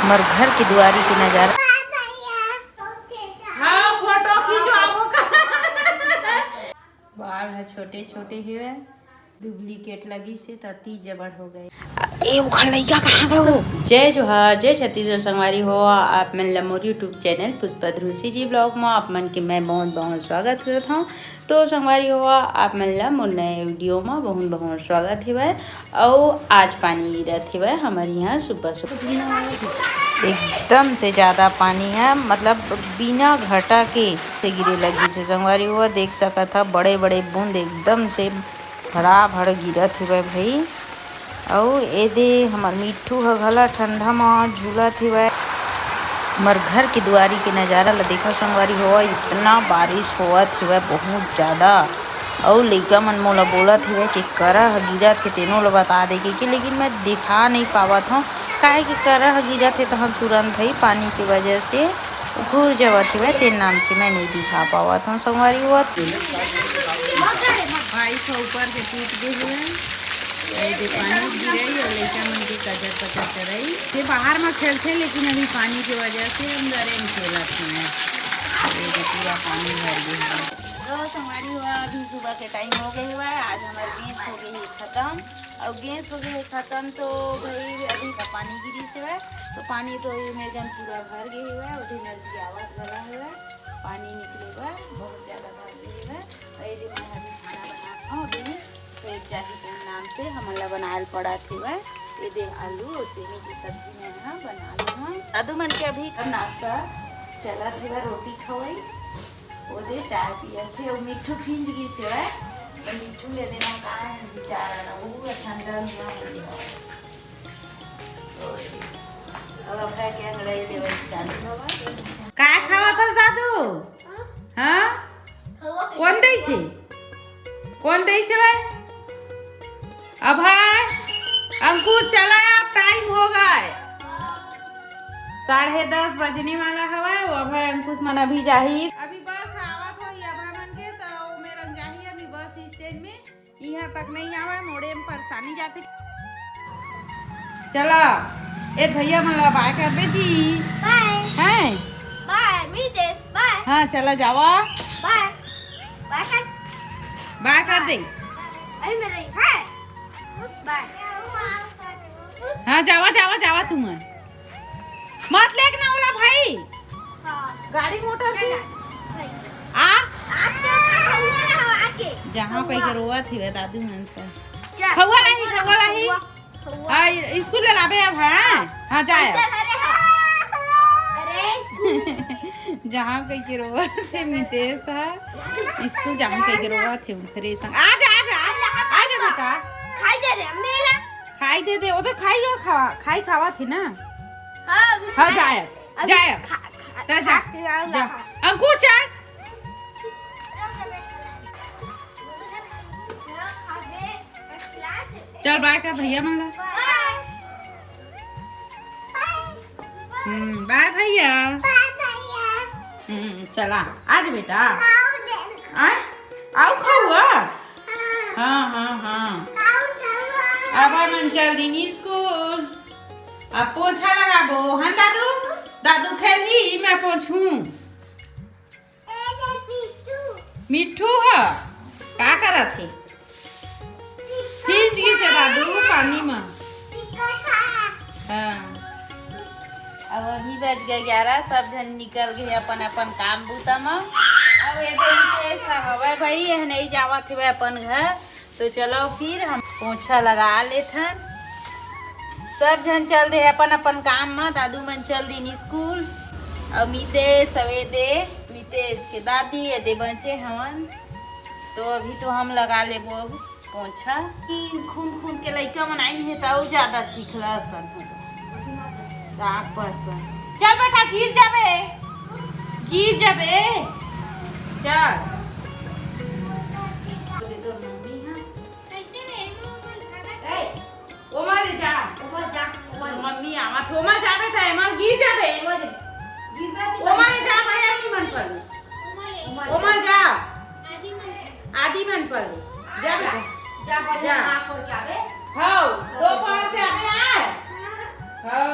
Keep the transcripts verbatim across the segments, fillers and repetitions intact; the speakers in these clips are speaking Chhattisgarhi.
हमर घर के दुआरी के नजारा। हाँ, फोटो खिंचवाबो का। बाल ह छोटे छोटे हेवय, डुप्लीकेट लगिस हे त अति जबड़ हो गए। ए, ओखर लइका कहाँ गए वो? जय जोहार, जय छत्तीसगढ़ संगवारी हो। आप मन ला मोर YouTube चैनल पुष्पा ध्रुसी जी ब्लॉग म आप मन के मैं बहुत बहुत स्वागत करत हौं। तो संगवारी हो, आप मन ला मोर नए वीडियो म बहुत बहुत स्वागत हेवय। अउ आज पानी गिरत हेवय हमर इहाँ सुबह सुबह। एकदम से ज्यादा पानी है, मतलब बिना घटा के से गिरे लगिस हे। संगवारी हो, देख सकत ह बड़े बड़े बूंद एकदम से भड़ाभड़ गिरत हेवय भई। अउ एदे हमर मिट्ठू ह घला ठंडा म झूलत हेवय। हमर घर के दुआरी के नजारा ल देखो संगवारी हो, इतना बारिश होवत हेवय बहुत ज्यादा। अउ लइका मन मोला बोलत हेवय कि करा ह गिरत हे, तेनो ल बता दे के, कि लेकिन मैं दिखा नहीं पावत हौं, काहे कि करा ह गिरत हे तहन तुरंत भई पानी के वजह से घुर जावत हेवय, तेन नाम से मैं नहीं दिखा पावत हौं संगवारी हो। बारिश ह ऊपर से टूट गे हेवय। ए दे पानी गिरई अउ लइका मन के कजर कजर करई। ये बाहर म खेलथे, लेकिन अभी पानी के वजह से अंदर में खेलत हे। ये दे पूरा पानी भर गे हे। तो संगवारी हो, अभी सुबह के टाइम हो गे हेवय, आज हमर गैस हो गे हे खतम। अउ गैस हो गे हे खतम, तो भई अभी त पानी गिरिस हेवय, तो पानी तो ये मेर जन पूरा भर गे हेवय, अउ नल भी आवत वाला हेवय, पानी निकले बर बहुत ज्यादा भर गे हेवय। अउ ये दे मैं अभी खाना बनात हौं, अभी तो एक जाही के नाम से हमन ला बनाए ल पड़त हेवय। ये दे आलू अउ सेमी के सब्जी मैं ह बना लेहौं। दादू मन के अभी नाश्ता चलत हेवय, रोटी खवई। वो दे चाय पियत हे, वो मिट्ठू भींज गिस हेवय, तो मिट्ठू ले देना का है बेचारा ना, वो ठंडा हुआ है। अब अभय के अंगड़ाई देवे चालू होगा। काय खावत हस दादू? हाँ? कौन देइस हे? कौन देइस हे भाई? अभय, अंकुश, चला, अब टाइम हो गए, साढ़े दस बजने वाला हवय। वो अभय, अंकुश मन अभी जाही। अभी बस आवत होही अभय मन के, तो वो मेर जाही अभी बस स्टैंड में। इहाँ तक नहीं आवे, मोड़े में परेशानी जाथे। चला, ए भैया मन ला बाय कर दे जी। बाय। हैं? बाय, मितेश, बाय। हाँ, चला जावा। बाय। बाय कर। बाय कर दे। अरे मेरे, हाँ। बाय। हाँ, जावा, जावा, जावा तुमन। मत लेक ना ओला भाई। हाँ। गाड़ी मोटर के। आ? आके, आके। जहाँ पे के रोवत ही दादू मन से। क्या? खौवा नहीं, खौवा नहीं। खौवा। हाँ, स्कूल ले लाबे अब, हाँ? हाँ, जाए। अरे, स्कूल। जहाँ कह के रोवत हे मितेश ह, स्कूल जहाँ कह के रोवत हे उनकरे संग। आ जा, आ जा, आ जा, आ जा बेटा। खाई दे दे, मेरा। खाई दे दे, वो तो खाई हो, खावा, खाई खावा थे ना। हाँ, अभी हाँ, खाए। जाए, अभी जाए। खा, खा, जा, जा, खा के आऊंगा। जा। अंकुश, चल। चल, बाय कर भैया मन ला। बाय। हम्म, बाय भैया। बाय भैया। हम्म, चला, आज बेटा। आओ दे। आय? आओ खौवा? हाँ। हाँ, हाँ, हाँ। आओ खौवा। अब मन चल दीन स्कूल। अब पोछा लगाबो, हन दादू? दादू खेलही, मैं पोछूं। मिट्ठू ह का करत हे? भींज गिस हे दादू पानी म। हाँ। अब अभी बज गए ग्यारह, सब झन निकल गए अपन अपन काम बूता म। अब ये दे मितेश हवय भाई, ये नहीं जावत हवय अपन घर। तो चलो फिर हम पोछा लगा लेथन। सब झन चल दे अपन अपन काम म, दादू मन चल दीन स्कूल। अउ मितेश, अउ ए दे मितेश के दादी, ए दे बचे हवन। तो अभी तो हम लगा लेबो अब पोछा। खून खून के लइका मन आइन हे त अउ ज्यादा चिखला असन हो। राख पर पर। चल बेटा, गिर जाबे, गिर जाबे। चल। ए, ओमा ले जा। ओमा जा, ओमा ले। मम्मी आवत, ओमा जा बेटा, एमा गिर जाबे। ओमा ले। गिरबे की ओमा ले जा, बड़े आदमी मन पर। ओमा ले। ओमा जा। आदि मन पर। आदि मन पर। जा बेटा। जा, बढ़िया जा। हाथ खोल के आबे। हौ, तो दोपहर से आबे आय। हौ।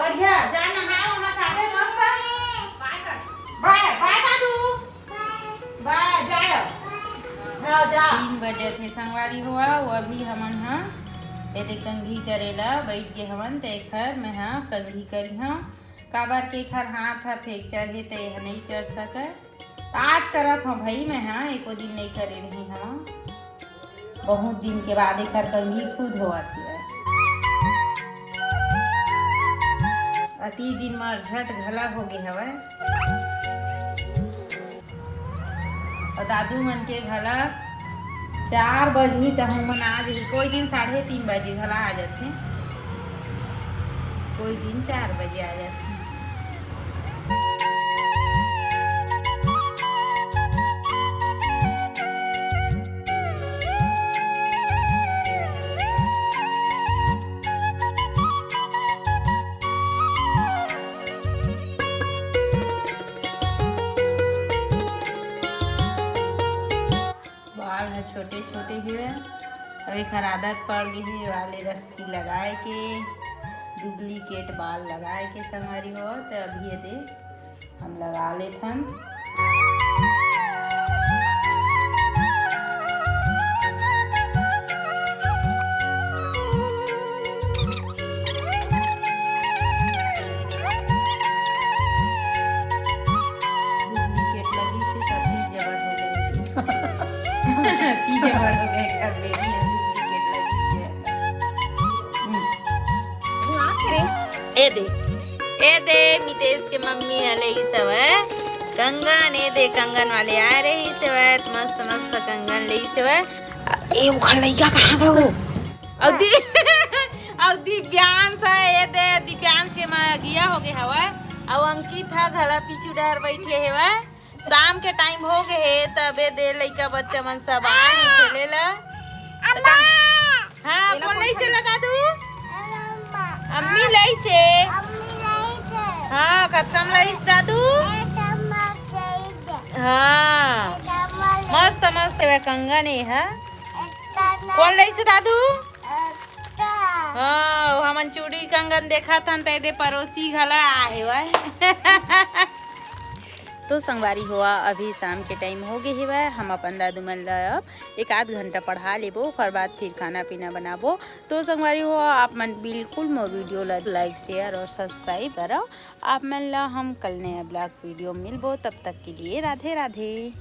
बढ़िया, जा नहा वहा खा के मस्त। बाय कर। बाय, बाय दादू। बाय, जाय। हाँ, जा। तीन बजे थे संगवारी हो, वो अभी हमन हा एदे कंघी करेला बैठ गे हवन, ते एखर मैं हा कंघी करिहा। काबर के एखर हाथ हा fracture हे, ते एह नइ कर सके। आज करत हव भाई, मैं हा एको दिन नइ करे रही हव। बहुत दिन के बाद एकर कंघी खुद होवत हवय। अति दिन म झट घला होगे हवय। अउ दादू मन के घला चार बजही त हमन आ जही। कोई दिन साढ़े तीन बजे घला आ जाथे, कोई दिन चार बजे आ जाथे। बाल ह छोटे छोटे हवय, अब एखर आदत पड़ गे हे वाले रस्सी लगाए के, duplicate बाल लगाए के संगवारी हो। त अभी ये दे हम लगा लेथन। Duplicate लगी से तब भी जबर हो गए। तीजे बड़ हो गए, कर बेबी हम duplicate लगी से। हम्म। ए दे, ए दे, मितेश के मम्मी ह लेइस हवय कंगन, ए दे कंगन वाले आए रहिस हवय, मस्त मस्त कंगन लेइस हवय। ए ओखर लइका कहाँ गए वो? अउ दि-, अउ दिव्यांश ह, ए दे दिव्यांश के माँ गिया हो गए हवय, अउ अंकित ह घला पीछू डहर बैठे हवय। शाम के time हो गए हे, तबे दे लइका बच्चा मन सब आ हे खेले ला। हाँ, कौन लइसे ला दादू? अम्मी लइसे। हाँ, कतका म लइस दादू? हाँ, मस्त मस्त हे कंगन ए हा। कौन लइसे दादू? हाँ, वो हमन चूड़ी कंगन देखत हन, त एदे पड़ोसी घला आ हेवय। तो संगवारी हो, अभी शाम के time हो गे हेवय, हम अपन दादू मन ला अब एक आध घंटा पढ़ा लेबो, ओकर बाद फिर खाना पीना बनाबो। तो संगवारी हो, आप मन बिल्कुल मोर video ला like, share और subscribe करो। आप मन ला हम कल नया vlog video मिलबो, तब तक के लिए राधे राधे।